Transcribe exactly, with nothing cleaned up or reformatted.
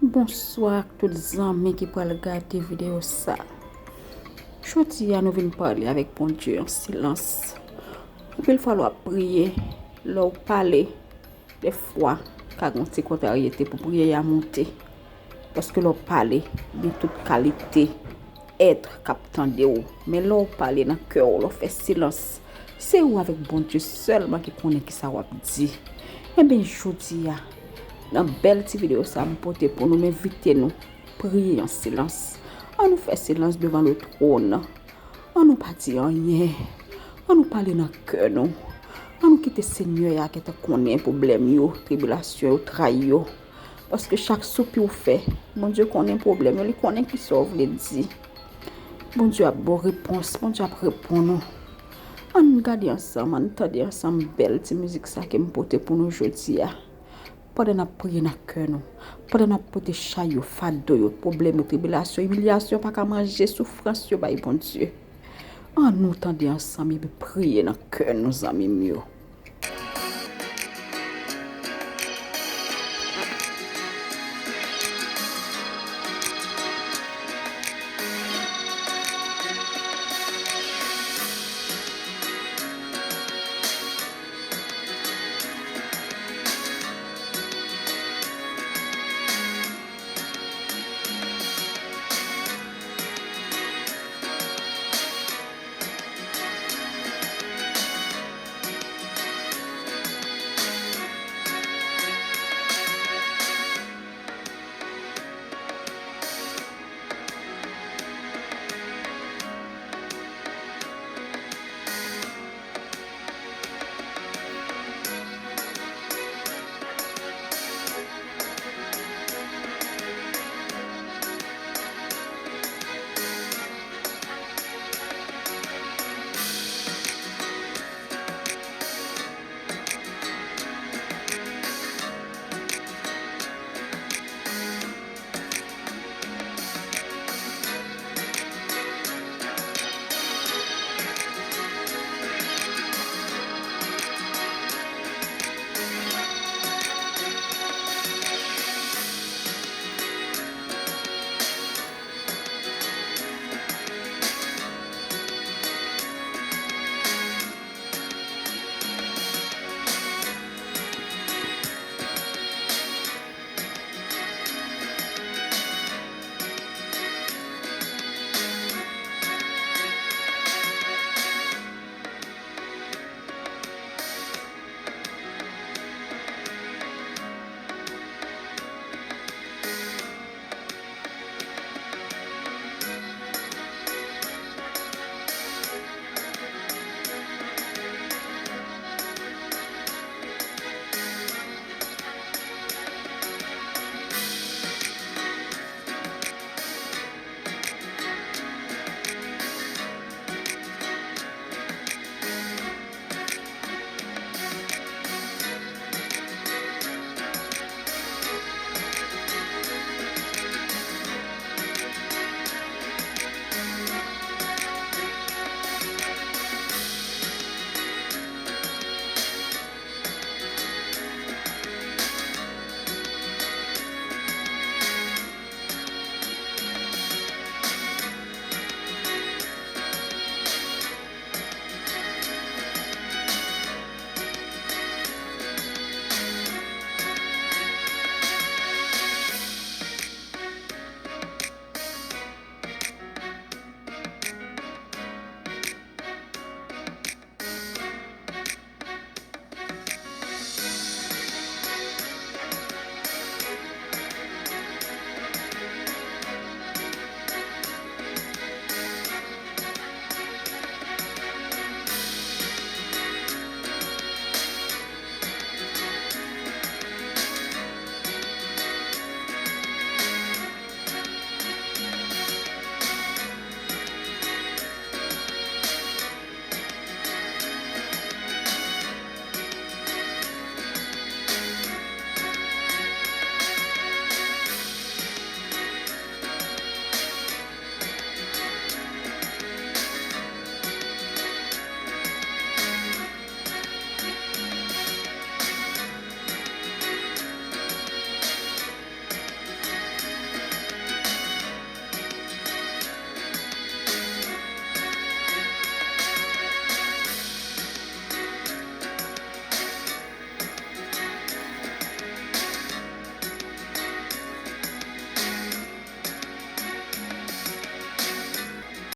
Bonswa ak tout zanmi ki pral gade videyo sa. Jodi a nou vin pale avèk Bondye an silans. Anpil fwa lè w ap priye, lè w pale, defwa ka gen yon ti kontraryete pou priyè a monte. Paske lè w pale, gen tout kalite èt k ap tande w. Men lè w pale nan kè w, lè w fè silans, se ou avèk Bondye sèlman ki konnen kisa w ap di. Enben, jodi a, nan bèl ti videyo sa m pote pou nou, m envite nou priye an silans. Ann nou fè silans devan le trône. Ann nou pa di anyen. Ann nou pale nan kè nou. Ann nou kite Senyè a gentan konnen pwoblèm yo, tribilasyon yo, tray yo. Paske chak soupi w fè, Bondye konnen pwoblèm yo, li konnen kisa w vle di. Bondye ap ba w repons, Bondye ap reponn ou. Ann gade ansanm, ann tande ansanm bèl ti mizik sa ke m pote pou nou jodi a. Pandan n ap priye nan kè nou, pandan n ap pote chay yo, fado yo, pwoblèm yo, tribilasyon, imilyasyon, pa ka manje, soufrans yo bay Bondye. Ann nou tande ansanm epi priye nan kè nou, zanmi m yo.